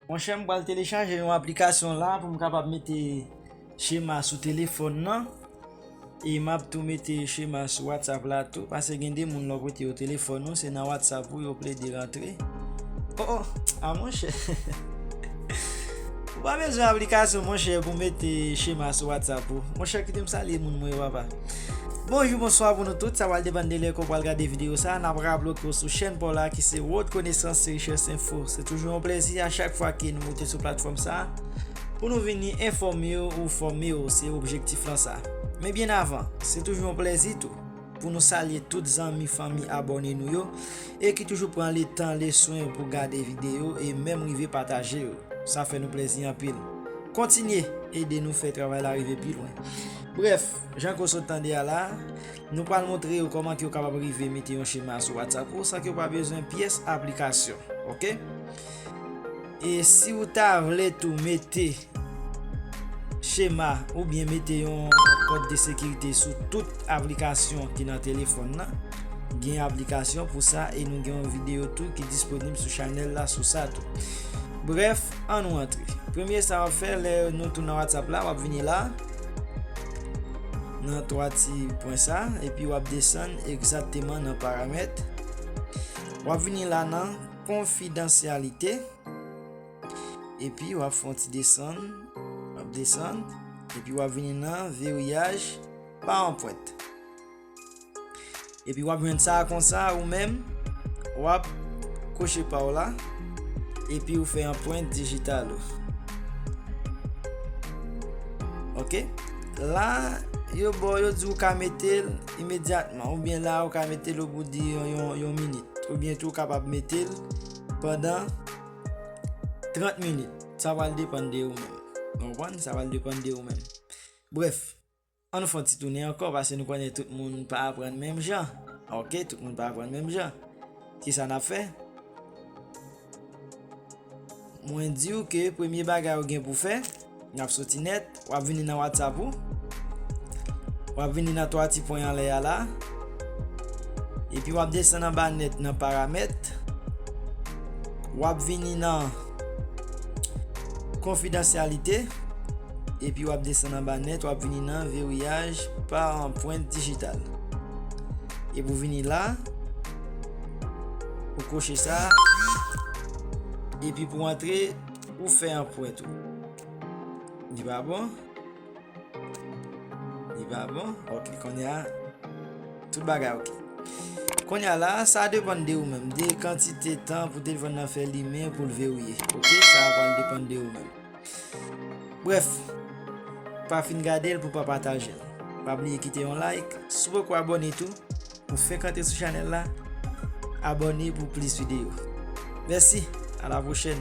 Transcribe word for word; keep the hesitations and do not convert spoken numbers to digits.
Monchè, m pral telechaje yon aplikasyon la pou m kapab mete chema sou telefòn nan. E m ap tou mete chema sou WhatsApp la tou, paske gen de moun lè w prete yo telefòn ou, se nan WhatsApp ou yo plede rantre. Oh, oh, a monchè. Ou pa bezwen aplikasyon, monchè, pou mete chema sou WhatsApp ou. Monchè, kite m salye moun mwen yo, papa. Bonjou, bonswa pou nou tout. Sa pral depann de lè ke w pral gade videyo sa. N ap raple w ke w sou chèn pa w la ki se World Connaissance Seychelles Info. Se toujou yon plèzi a chak fwa ke nou moute sou platfòm sa pou nou vini enfòme w ou fòme w. Se objektif lan sa. Men byen avan, se toujou yon plèzi tou pou nou salye tout zanmi, fanmi, abòne nou yo, e ki toujou pran letan, leswen pou gade videyo e menm rive pataje yo. Sa fè nou plèzi anpil. Kontinye ede nou fè travay la rive pi lwen. Brèf, jan ke w sot tande a la, nou pral montre yo kòman ke w kapab rive mete yon chema sou WhatsApp ou san ke w pa bezwen pyès aplikasyon. Oke? E si w ta vle tou mete chema oubyen mete yon kòd de sekirite sou tout aplikasyon ki nan telefòn nan, gen aplikasyon pou sa e nou gen yon videyo tou ki disponib sou chanèl la sou sa tou. Brèf, ann nou antre. Premye sa w ap fè, lè nou tou nan WhatsApp la, w ap vini la, nan twa ti pwen sa, epi w ap desann egzakteman nan paramèt. W ap vini la nan konfidansyalite, epi w ap fè yon ti desann, w ap desann, epi w ap vini nan veriyaj pa anprent. Epi w ap jwenn sa konsa, ou menm, w ap koche pa w la, epi w fè anprent dijital ou. Oke? La, yo ba w, yo di w ka mete l imedyatman, oubyen la, ou ka mete l obout de yon, yon, yon minit, oubyen tou w kapab mete l pandan trant minit. Sa pral depann de ou menm. Ou konprann? Sa pral depann de ou menm. Brèf, ann nou fè yon ti tounen ankò, paske nou konnen tout moun pa aprann menm jan. Oke, tout moun pa aprann menm jan. Kisa n ap fè? Mwen di w ke premye bagay ou gen pou fè, n ap soti nèt, w ap vini nan WhatsApp ou, w ap vini nan twa ti pwen anlè a la, epi w ap desann anba nèt nan paramèt, w ap vini nan konfidansyalite, epi w ap desann anba nèt, w ap vini nan veriyaj pa anprent dijital. Epi w vini la, ou koche sa, epi pou antre, ou fè anprent ou. Li pa bon? Li pa bon? Oke, kounye a, tout bagay oke. Kounye a la, sa depann de ou menm, de kantite tan pou telefòn nan fè limen pou l verye. Oke, sa pral depann de ou menm. Brèf, pa fin gade l pou pa pataje l. Pa bliye kite yon like. Si w poko abòne tou, ou fenk antre sou chanèl la, abòne pou plis videyo. Mèsi, a la pwochèn.